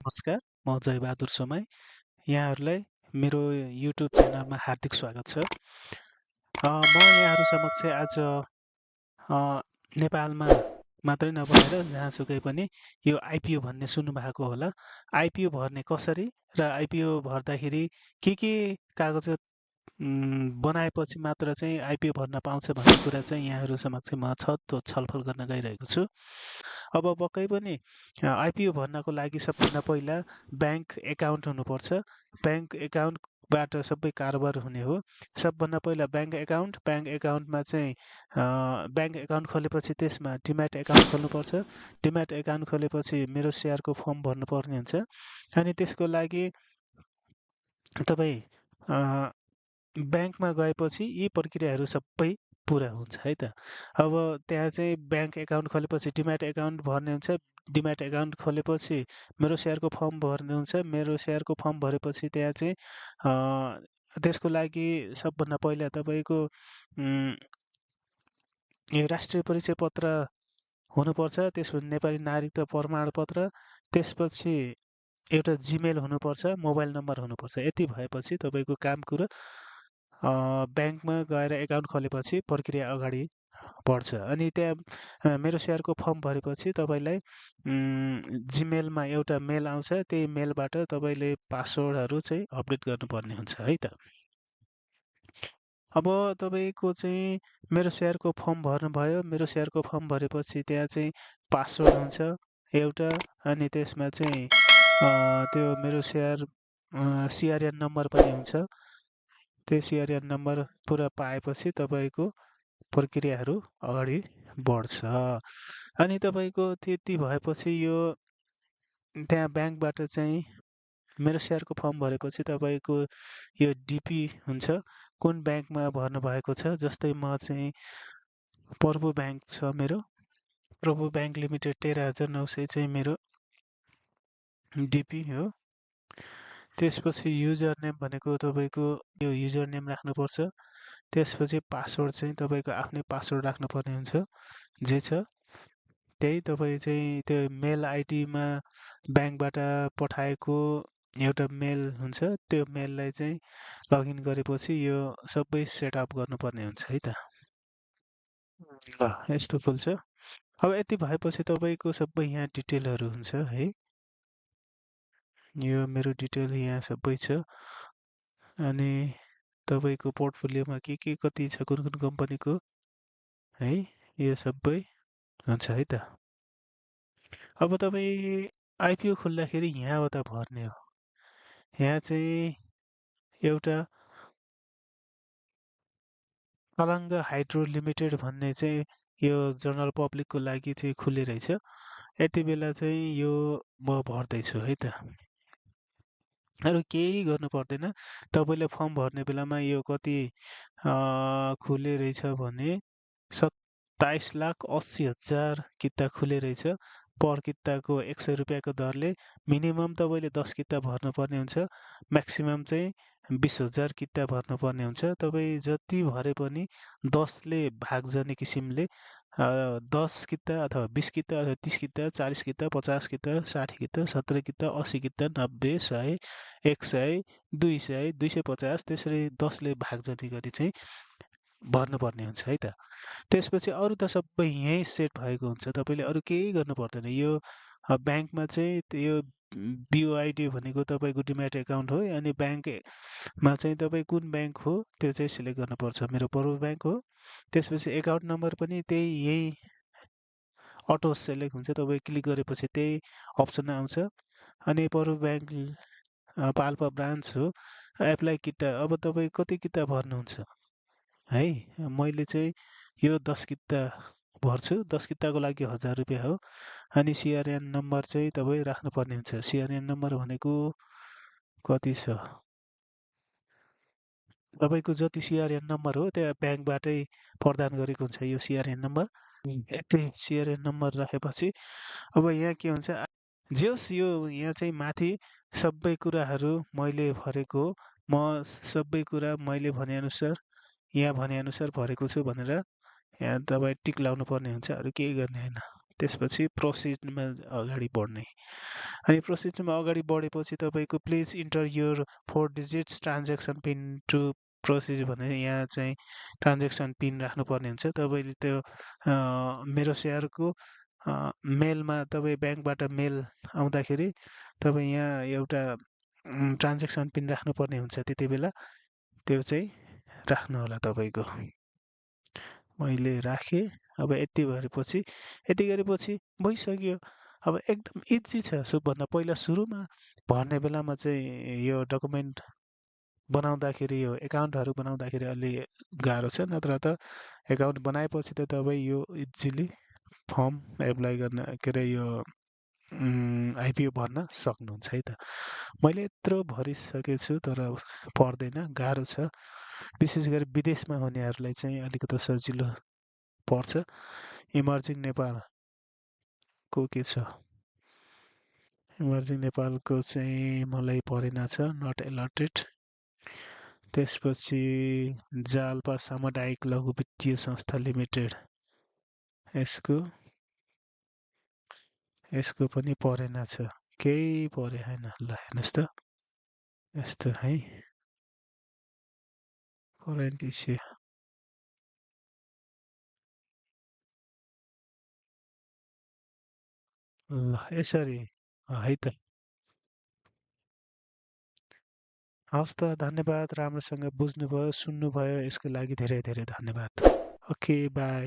नमस्कार, म जयबहादुर सोमाई। यहाँहरूलाई मेरो युट्युब च्यानलमा हार्दिक स्वागत छ। म यहाँहरू समक्ष आज नेपालमा मात्रै नभएर जहाँसुकै पनि यो आइपिओ भन्ने सुन्नुभएको होला। आइपिओ भर्ने कसरी र आइपिओ भर्दाखेरि के कागजात बनाएपछि मात्र चाहिँ आइपिओ भर्न पाउँछ भन्ने कुरा चाहिँ यहाँहरू समक्ष म छलफल गर्न गइरहेको छु। अब पक्कै पनि आइपिओ भर्नको लागि सबभन्दा पहिला ब्याङ्क एकाउन्ट हुनुपर्छ। ब्याङ्क एकाउन्टबाट सबै कारोबार हुने हो। सबभन्दा पहिला ब्याङ्क एकाउन्टमा चाहिँ ब्याङ्क एकाउन्ट खोलेपछि त्यसमा डिम्याट एकाउन्ट खोल्नुपर्छ। डिम्याट एकाउन्ट खोलेपछि मेरो सेयरको फर्म भर्नुपर्ने हुन्छ। अनि त्यसको लागि तपाईँ ब्याङ्कमा गएपछि यी प्रक्रियाहरू सबै पुरा हुन्छ है त। अब त्यहाँ चाहिँ ब्याङ्क एकाउन्ट खोलेपछि डिम्याट एकाउन्ट भर्ने हुन्छ। डिम्याट एकाउन्ट खोलेपछि मेरो सेयरको फर्म भर्ने हुन्छ। मेरो सेयरको फर्म भरेपछि त्यहाँ चाहिँ त्यसको लागि सबभन्दा पहिला तपाईँको यो राष्ट्रिय परिचय पत्र हुनुपर्छ। त्यसपछि नेपाली नागरिकता प्रमाणपत्र, त्यसपछि एउटा जिमेल हुनुपर्छ, मोबाइल नम्बर हुनुपर्छ। यति भएपछि तपाईँको काम कुरो ब्याङ्कमा गएर एकाउन्ट खोलेपछि प्रक्रिया अगाडि बढ्छ। अनि त्यहाँ मेरो सेयरको फर्म भरेपछि तपाईँलाई जिमेलमा एउटा मेल आउँछ। त्यही मेलबाट तपाईँले पासवर्डहरू चाहिँ अपडेट गर्नुपर्ने हुन्छ है त। अब तपाईँको चाहिँ मेरो सेयरको फर्म भर्नुभयो। मेरो सेयरको फर्म भरेपछि त्यहाँ चाहिँ पासवर्ड हुन्छ एउटा। अनि त्यसमा चाहिँ त्यो मेरो सेयर सिआरएन नम्बर पनि हुन्छ। त्यो सिआरएन नम्बर पुरा पाएपछि तपाईँको प्रक्रियाहरू अगाडि बढ्छ। अनि तपाईँको त्यति भएपछि यो त्यहाँ ब्याङ्कबाट चाहिँ मेरो सेयरको फर्म भरेपछि तपाईँको यो डिपी हुन्छ, कुन ब्याङ्कमा भर्नुभएको छ। जस्तै म चाहिँ प्रभु ब्याङ्क छ मेरो, प्रभु ब्याङ्क लिमिटेड 13,900 चाहिँ मेरो डिपी हो। त्यसपछि युजर नेम भनेको तपाईँको यो युजर नेम राख्नुपर्छ। त्यसपछि पासवर्ड चाहिँ तपाईँको आफ्नै पासवर्ड राख्नुपर्ने हुन्छ। जे छ त्यही तपाईँ चाहिँ त्यो मेल आइडीमा ब्याङ्कबाट पठाएको एउटा मेल हुन्छ। त्यो मेललाई चाहिँ लगइन गरेपछि यो सबै सेटअप गर्नुपर्ने हुन्छ है त। ल यस्तो खुल्छ। अब यति भएपछि तपाईँको सबै यहाँ डिटेलहरू हुन्छ है। यो मेरो डिटेल यहाँ सबै छ। अनि तपाईँको पोर्टफोलियोमा के कति छ, कुन कम्पनीको है, यो सबै हुन्छ है त। अब तपाईँ आइपिओ खोल्दाखेरि यहाँबाट भर्ने हो। यहाँ चाहिँ एउटा कलाङ्ग हाइड्रो लिमिटेड भन्ने चाहिँ यो जनरल पब्लिकको लागि चाहिँ खुले रहेछ। यति बेला चाहिँ यो म भर्दैछु है त। अरू केही गर्नु पर्दैन। तपाईँले फर्म भर्ने बेलामा यो कति खुले रहेछ भने 27,80,000 किता खुले रहेछ। पर किताको 100 रुपियाँको दरले मिनिमम तपाईँले 10 किता भर्नुपर्ने हुन्छ। म्याक्सिमम चाहिँ 20,000 किता भर्नुपर्ने हुन्छ। तपाईँ जति भरे पनि 10ले भाग जाने किसिमले 10 किता अथवा 20 किता अथवा 30 किता, 40 किता, 50 किता, 60 किता, 70 किता, 80 किता, 90, 100, 100, 200, 250 त्यसरी 10ले भाग जाने गरी चाहिँ भर्नुपर्ने हुन्छ है त। त्यसपछि अरू त सबै यहीँ सेट भएको हुन्छ। तपाईँले अरू केही गर्नु पर्दैन। यो ब्याङ्कमा चाहिँ यो बिओआइडी भनेको तपाईँको डिम्याट एकाउन्ट हो। अनि ब्याङ्कमा चाहिँ तपाईँ कुन ब्याङ्क हो त्यो चाहिँ सिलेक्ट गर्नुपर्छ। मेरो प्रभु ब्याङ्क हो। त्यसपछि एकाउन्ट नम्बर पनि त्यही यही अटो सेलेक्ट हुन्छ। तपाईँ क्लिक गरेपछि त्यही अप्सन आउँछ। अनि प्रभु ब्याङ्क पाल्पा ब्रान्च हो। एप्लाई किता अब तपाईँ कति किता भर्नुहुन्छ है। मैले चाहिँ यो 10 किता भर्छु। 10 किताको लागि 1000 रुपियाँ हो। अनि सिआरएन नम्बर चाहिँ तपाईँ राख्नुपर्ने हुन्छ। सिआरएन नम्बर भनेको कति छ, तपाईँको जति सिआरएन नम्बर हो त्यहाँ ब्याङ्कबाटै प्रदान गरेको हुन्छ यो सिआरएन नम्बर। यति सिआरएन नम्बर राखेपछि अब यहाँ के हुन्छ, जे होस् यो यहाँ चाहिँ माथि सबै कुराहरू मैले भरेको हो। म सबै कुरा मैले भनेअनुसार यहाँ भनेअनुसार भरेको छु भनेर यहाँ तपाईँ टिक लाउनु पर्ने हुन्छ। अरू केही गर्ने होइन। त्यसपछि प्रोसिडमा अगाडि बढ्ने। अनि प्रोसिजरमा अगाडि बढेपछि तपाईँको please enter your 4 digits transaction pin to proceed भनेर यहाँ चाहिँ ट्रान्जेक्सन पिन राख्नुपर्ने हुन्छ। तपाईँले त्यो मेरो सेयरको मेलमा तपाईँ ब्याङ्कबाट मेल आउँदाखेरि तपाईँ यहाँ एउटा ट्रान्जेक्सन पिन राख्नुपर्ने हुन्छ। त्यति बेला त्यो चाहिँ राख्नु होला तपाईँको। मैले राखेँ। अब यति भएपछि यति गरेपछि भइसक्यो। अब एकदम इजी छ। सबभन्दा पहिला सुरुमा भर्ने बेलामा चाहिँ यो डकुमेन्ट बनाउँदाखेरि यो एकाउन्टहरू बनाउँदाखेरि अलि गाह्रो छ। नत्र त एकाउन्ट बनाएपछि त तपाईँ यो इजिली फर्म एप्लाई गर्न के अरे यो आइपिओ भर्न सक्नुहुन्छ है त। मैले यत्रो भरिसकेको छु तर पर्दैन, गाह्रो छ। विशेष गरी विदेशमा हुनेहरूलाई चाहिँ अलिकति सजिलो पर्छ। इमर्जिङ नेपालको के छ? इमर्जिङ नेपालको चाहिँ मलाई परेन छ, नट एलर्टेड। त्यसपछि जालपा सामुदायिक लघु वित्तीय संस्था लिमिटेड, यसको पनि परेन छ, केही परे छैन। ल हेर्नुहोस् त, यस्तो है करेन्ट इस्यु। ल यसरी है त। हवस् त, धन्यवाद। राम्रोसँग बुझ्नुभयो, सुन्नुभयो, यसको लागि धेरै धेरै धन्यवाद। Okay, by.